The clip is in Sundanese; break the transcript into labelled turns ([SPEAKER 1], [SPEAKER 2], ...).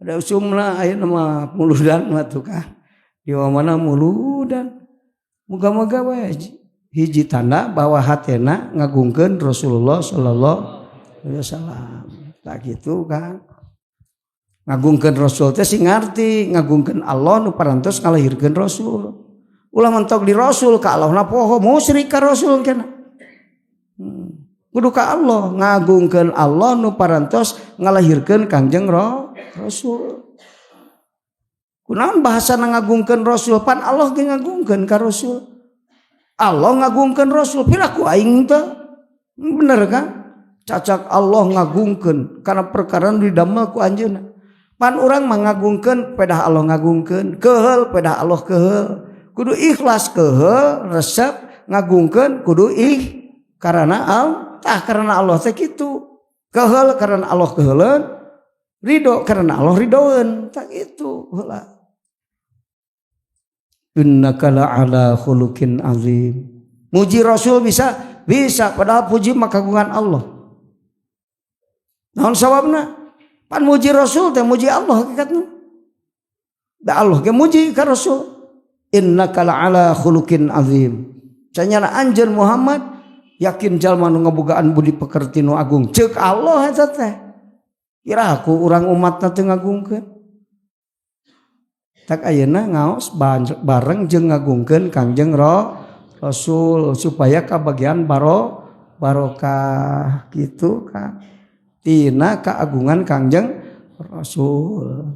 [SPEAKER 1] Ada usumna ayeuna mah muludan mah tuh kan. Di mana muludan. Moga-moga we hiji tanda bahwa hatena ngagungkeun Rasulullah sallallahu alaihi wasallam. Tak gitu kan. Ngagungkeun Rasul teh sing ngarti, ngagungkeun Allah nu parantos ngalahirkeun Rasul. Ulah mentok di Rasul ka Allahna poho, musyrik ka Rasul kena. Kudu ka Allah, ngagungkeun Allah nu parantos ngalahirkeun Kangjeng Rasul. Kunaon bahasana ngagungkeun Rasul? Pan Allah ge ngagungkeun ka Rasul. Allah ngagungkeun Rasul, piraku aing teh. Bener kan? Cacak Allah ngagungkeun karena perkara nu didamel ku anjeunna. Pan urang mah ngagungkeun pedah Allah ngagungkeun, keheul pedah Allah keheul. Kudu ikhlas keheul, resep ngagungkeun kudu ih karena Allah, tah karena Allah teh kitu. Keheul karena Allah keheuleun, ridho karena Allah ridoeun, tah itu heula. Innaka la'ala khuluqin azim. Muji Rasul bisa? Bisa, padahal puji mah kagungan Allah. Naon sawabna? Pan muji Rasul teh muji Allah hakikatna. Da Allah ge muji ka Rasul. Innaka la'ala khuluqin azim. Canyana anjeun Muhammad yakin jalma nu ngabogaan budi pekerti nu agung. Ceuk Allah eta teh. Kira aku urang umatna teu ngagungkeun. Tak ayeuna ngaos bareng jeung ngagungkeun Kangjeng Rasul supaya kabagian barokah gitu kan. Tina keagungan Kangjeng Rasul.